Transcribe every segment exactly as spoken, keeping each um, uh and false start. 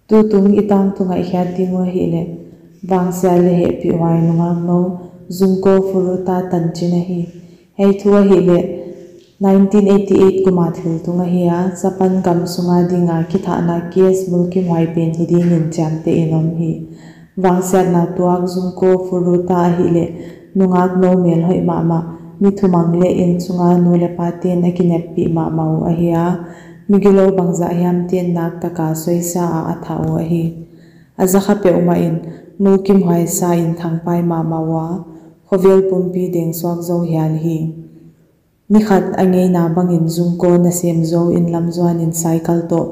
Tutung i tangthu ngaihkhiat ding uh ahihleh, vangsiat leh hehpihhuai nungaknou Junko Furuta tanchin ahi. Hiai thu ahihleh, nineteen eighty-eight kum a thiltung ahi a, Japan gam sunga dinga kithahna case mulkimhuai pen hi dingin chiamteh in om hi. Vangsiatna tuak Junko Furuta ahihleh, nungaknou melhoih mahmah, mi thumang leh inn sunga nu leh pate'n a kineppih mahmah uh ahi a, migilou bangzah hiamte'n nak taka soisa a a thah uh ahi. A zakha peuhmah in mulkimhuai sa in thangpai mahmah ua, khovel pumpi dengsuak zou hial hi. Ni khat a ngeina bangin Junko nasem zou inn lam zuanin cycle toh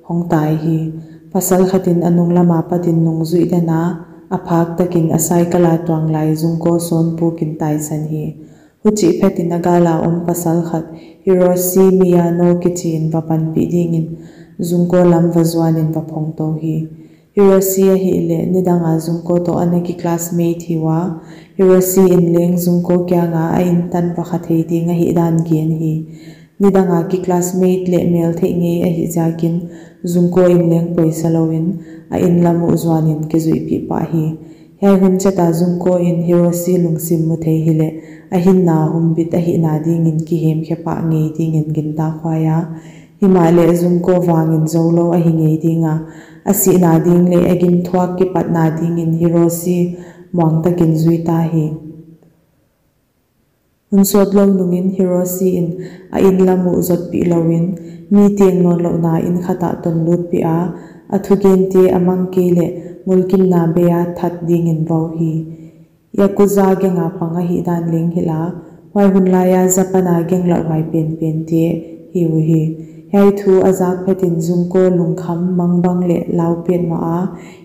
hong tai hi. Pasal khatin a nunglam apatin nungzuih den a, a phak takin a cycle a tuang lai Junko sawn pukin taisan hi. Huchih phetin a gal a om pasal khat, Hiroshi Miyano kichi in va panpih dingin Junko lam va zuanin va phongtou hi. Hiroshi ahihleh, nidanga Junko toh ana ki classmate hi ua, Hiroshi in leng Junko kianga a inn tan va kha thei ding ahihdan gen hi. Nidanga ki classmate leh mel theih ngei ahih ziakin, Junko in leng poisa louin, a inn lam uh zuanin kizuihpih pah hi. Hiai hun chiat a Junko in Hiroshi lungsim mu thei hileh, a hinna humbit ahihna dingin kihemkhe pah ngei dingin gintakhuai a, himahleh Junko vangin zoulou ahi ngei ding a, a sihna ding leh a gimthuak kipatna dingin Hiroshi muang takin zui ta hi. Hun sawtlou nungin Hiroshi in a inn lam uh zotpih louin, mi teng nawnlouhna inn khat ah tonlutpih a, a thugente a mang kei leh mulkimna bei a that dingin vau hi. Yakuza gang a pang ahihdan leng hilh a, huai hun lai a Japan a gang lauhuai penpente hi uhi. Hiai thu a zak phetin Junko lungkham, mangbang leh lau petmah a,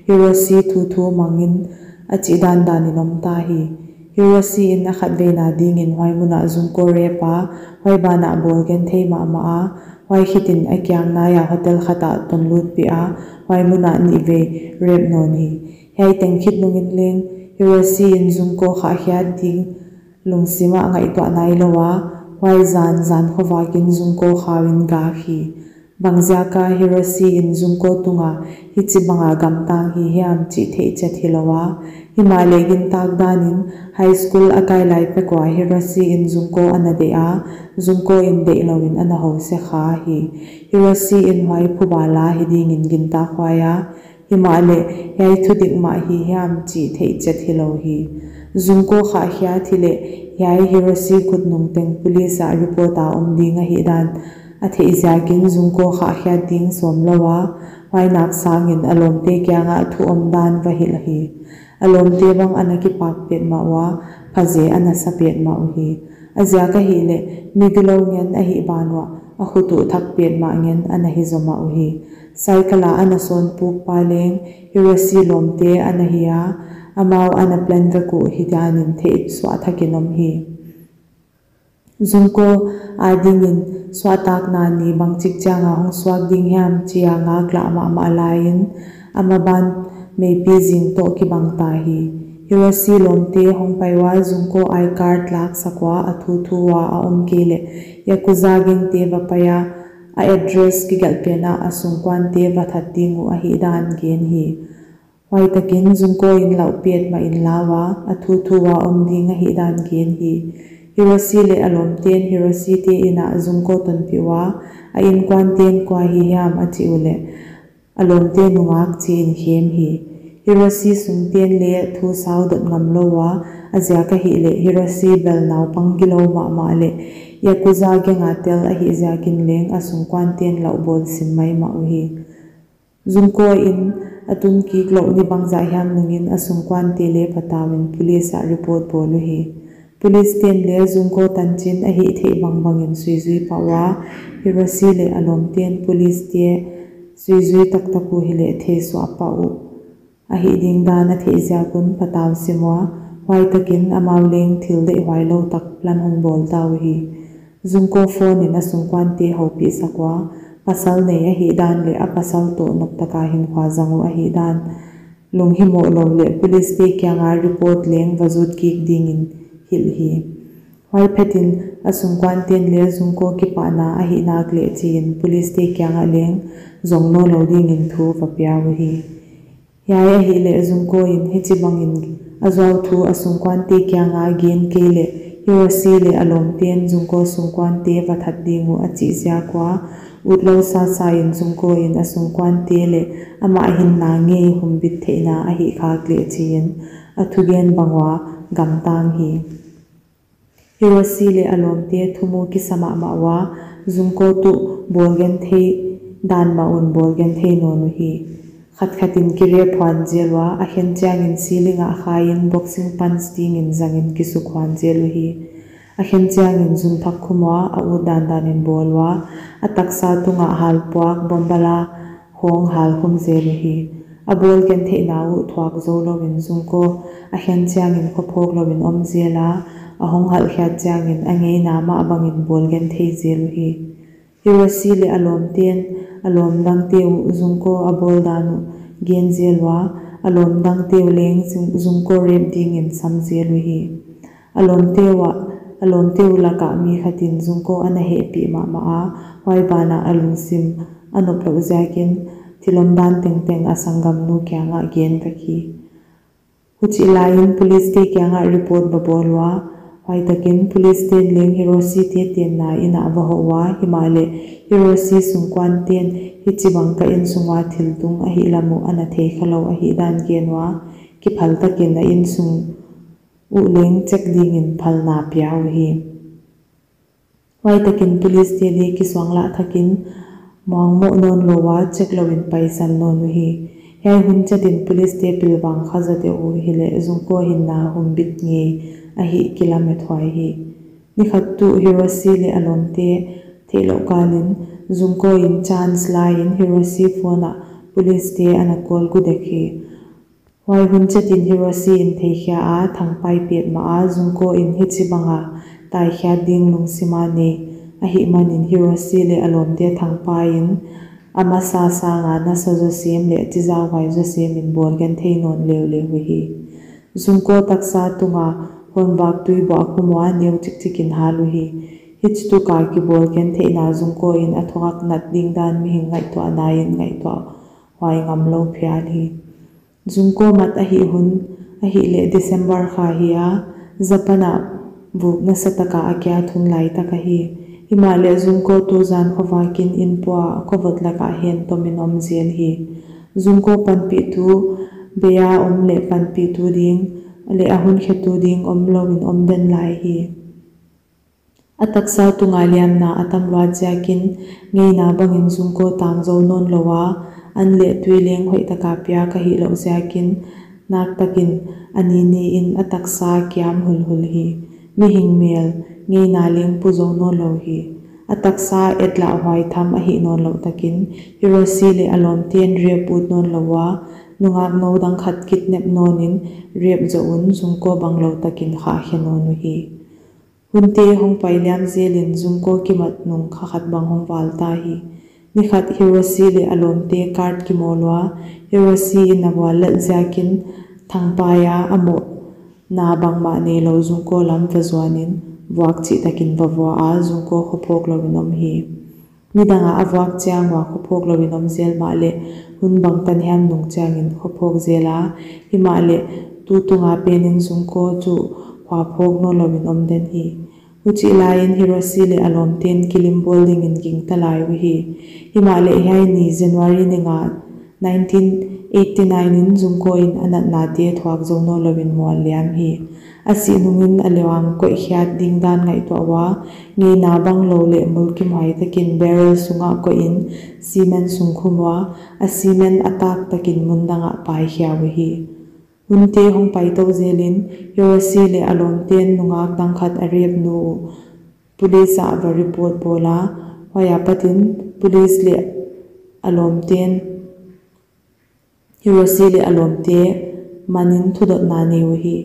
Hiroshi thuthu mangin a chih dandanin om ta hi. Hiroshi in a khatveina dingin huai mun ah Junko rape a, huai banah bawl genthei mahmah a, huai khitin a kiang nai a hotel khat ah tonlutpih a, huai mun ah nihvei rape nawn hi. Hiai teng khit nungin leng, Hiroshi in Junko khahkhiat ding lungsim ah ngaihtuah nailou a, huai zan, zan khovakin Junko khauin gak hi. Bangziaka Hiroshi in Junko tunga hichibanga gamtang hi hiam chih theih chet hilou a, himahleh gintak danin high school a kai lai pek ua Hiroshi in Junko ana deih a, Junko in deihlouin ana housia kha hi. Hiroshi in huai phuba la hi dingin gintakhuai a, himahleh hiai thudik mah hi hiam chih theih chet hilou hi. Junko khahkhiat hileh hiai Hiroshi khut nungteng police ah report a om ding ahihdan a theih ziakin Junko khahkhiat ding sawmlou a, huai nak sangin a lawmte kiangah thu omdan va hilh hi. A lawmte bang ana kipak petmah ua, phaze ana sa petmah uhi. A ziak ahihleh, migilou ngen ahih ban uah, a khut uh thak petmah ngen ana hi zomah uhi. Cycle a ana sawn puk pa leng, Hiroshi lawmte ana hi a, amau ana plan vek uh hi danin theih suah thakin om hi. Junko adingin suahtakna ni bangchik chianga hong suak ding hiam chia ngaklah mahmah laiin, a maban meipi zing toh kibang ta hi. Hiroshi lawmte hongpai ua Junko I card laksak ua a thuthu ua a om kei leh, Yakuza gangte va pai a, a address kigelh pen ah a sungkuante va that ding uh ahihdan gen hi. Huai takin Junko in lauh petmah in lau a, a thuthu ua om ding ahihdan gen hi. Hiroshi leh a lawmte'n Hiroshi te inn ah Junko tonpih ua, a innkuante'n kua hi hiam a chih uleh, a lawmte nungak chiin khem hi. Hiroshi sungte'n leng thu sau dot ngamlou ua, a ziak ahihleh Hiroshi bel naupang gilou mahmah leh Yakuza gang a tel ahih ziakin leng a sungkuante'n lauh bawl sim maimah uhi. Junko in a tun kik louh ni bangzah hiam nungin a sungkuante leng patauin police ah report bawl uhi. Police te'n leng Junko tanchin ahih theih bangbangin suizui pah ua, Hiroshi leh a lawmte'n police te suizui taktak uh hileh theisuah pah uh ahih ding dan a theih ziak un patau sim ua, huai takin amau leng thil deihhuai lou tak plan hon bawl ta uhi. Junko phone in a sungkuante houpih sak ua, pasal nei ahihdan leh a pasal toh nop taka hinkhua zang uh ahihdan lunghimoh lou leh police te kianga report leng va zut kik dingin hilh hi. Huai phetin a sungkuanten leng Zungko kipahna ahih nak leh chiin police te kiangah leng zong nawnlou dingin thu va pia uhi. Hiai ahihleh Zungko in hichibangin a zuau thu a sungkuante kianga gen kei leh Hiroshi leh a lawmten Zungko sungkuante va that ding uh a chih ziak ua, utlou sasa in Zungko in a sungkuante leh amah hinna ngei humbit theihna ahih khak leh chiin a thugen bang ua gamtang hi. Hiroshi leh a lawmte thumu kisa mahmah ua, Zungko tuh bawlgenthei dan mah un bawlgenthei nawn uhi. Khatkhat in kirape huan zel ua, a khen chiangin ceiling ah khain boxing punch dingin zangin kisuk huan zel uhi. A khen chiangin zun thak khum ua, a ut dandan in bawl ua, a taksa tungah halpuak bombala hong halkhum zel uhi. A bawlgentheihna uh thuak zou louin Zungko a khen chiangin khophawk louin om zel a, a hong halhkhiat chiangin a ngeina mah bangin bawlgenthei zel uhi. Hiroshi leh a lawmten a lawm dangte uh Zungko a bawl dan uh gen zel ua, a lawm dangte uh leng Zung-, Zungko rape dingin sam zel uhi. A lawmte uh, a lawmte uh lakah mi khatin Zungko ana hehpih mahmah a, huai banah a lungsim a noplouh ziakin thil omdan tengteng a sanggamnu kiangah gen vek hi. Huchih laiin police te kiangah report va bawl ua, huaitakin police ten leng Hiroshi te tenna inn ah va hoh ua, himahleh Hiroshi sungkuanten hichibang ka innsung ua thil tung ahihlam uh ana theikhalou ahihdan gen ua, kiphal takin a innsung uh leng check dingin phalna pia uhi. Huaitakin police te leng kisuanglah thakin muangmoh nawnlou ua check louin paisan nawn uhi. Hiai hun chatin police te pilvang kha zaw deuh uh hileh Zungko hinna humbit ngei ahih kilamet huai hi. Nikhat tuh Hiroshi leh a lawmte theihlouh kalin Zungko in chance lain Hiroshi phone ah police te ana call gu dek hi. Huai hun chatin Hiroshi in theikhia a, thangpai petmah a, Zungko in hichibanga taikhiat ding lungsima nei ahihmanin Hiroshi leh a lawmte thangpaiin a masa sanga nasa zawsem leh chizauhuai zawsemin bawlgenthei nawn leuleu uhi. Zungko taksa tunga honvak tui buah khum ua neu chikchikin hal uhi. Hichituka kibawlgentheihna Zungko in a thuak nat dingdan mihing ngaihtuahnain ngaihtuah huai ngamlou phial hi. Zungko mat ahih hun ahihleh December kha hi a, Japan ah vuk nasataka a kiat hun laitak ahi. Himahleh Zungko tuzan khovakin inpua khovot lakah hentomin om zel hi. Zungko panpihtu beia om leh panpihtu ding leh a hun khetu ding omlouin om den lai hi. A taksa tunga liamna a tam luat ziakin ngeina bangin Zungko tang zou nawnlou a, an leh tui leng hoihtaka piak ahihlouh ziakin naktakin a ni niin a taksa kiam hulhul hi. Mihing mel ngeina leng pu zou nawnlou hi. A taksa etlah huai tham ahih nawnlouh takin Hiroshi leh a lawmten rape ut nawnlou ua, nungak nou dang khat kidnap nawnin rape zoh un Zungko banglou takin khahkhe nawn uhi. Hunte hongpai liam zelin Zungko kimat nung kha khat bang hong val ta hi. Nikhat Hiroshi leh a lawmte card kimawl ua, Hiroshi in a vuallelh ziakin thangpaia a mohna bangmah neilou Zungko lam va zuanin vuak chihtakin va vua a, Zungko khophawk louin om hi. Nidanga a vuak chiang ua khophawk louin om zel mahleh hun bangtan hiam nung chiangin khophawk zel a, himahleh tutunga penin Zungko chu khuaphawk nawnlouin om den hi. Huchih laiin Hiroshi leh a lawmten kilim bawl dingin gingta lai uhi. Himahleh hiai ni January ni nga nineteen eighty nine in Zungko in a natnate thuak zou nawnlouin mual liam hi. A sih nungin a leuang koihkhiat dingdan ngaihtuah ua, ngeina banglou leh mulkimhuai takin barrel sungah koihin cement sungkhum ua, a cement a tak takin mun dangah paikhia uhi. Hunte hongpai tou zelin Hiroshi leh a lawmten nungak dang khat a rape nu uh police ah va report bawl a, huai apatin police leh a lawmten Hiroshi leh a lawmte manin thudotna nei uhi.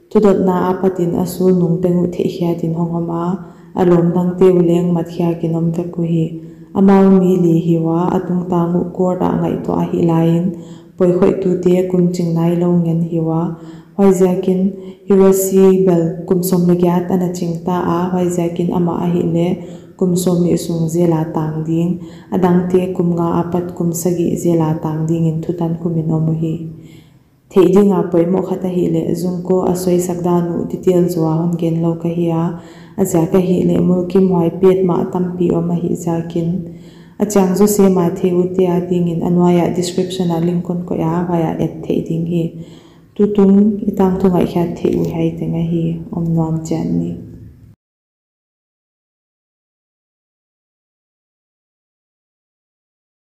Thudotna apatin a sulnung teng uh theihkhiatin hong om a, a lawm dangte uh leng matkhiakin om vek uhi. Amau mi li hi ua, a tungtang uh court ah ngaihtuah ahih laiin poikhoihtute kum ching nailou ngen hi ua, Huaiziakin Hiroshi bel kum sawm leh giat ana ching ta a, huaiziakin amah ahihleh kum sawmnih sung jail a tang ding, adangte kum nga apat kum sagih jail a tang dingin thutan khumin om uhi. Theih dinga poimoh khat ahihleh Junko a soisak dan uh detail zaw a hon gen lou ka hi a, a ziak ahihleh mulkimhuai petmah tampi om ahih ziakin, a chiang zaw sem a thei ute adingin a nuai ah description ah link kon koih a, huai ah et theih ding hi. Tutung i tangthu ngaihkhiat theih uh hiai teng ahi, om nuam chiat ni.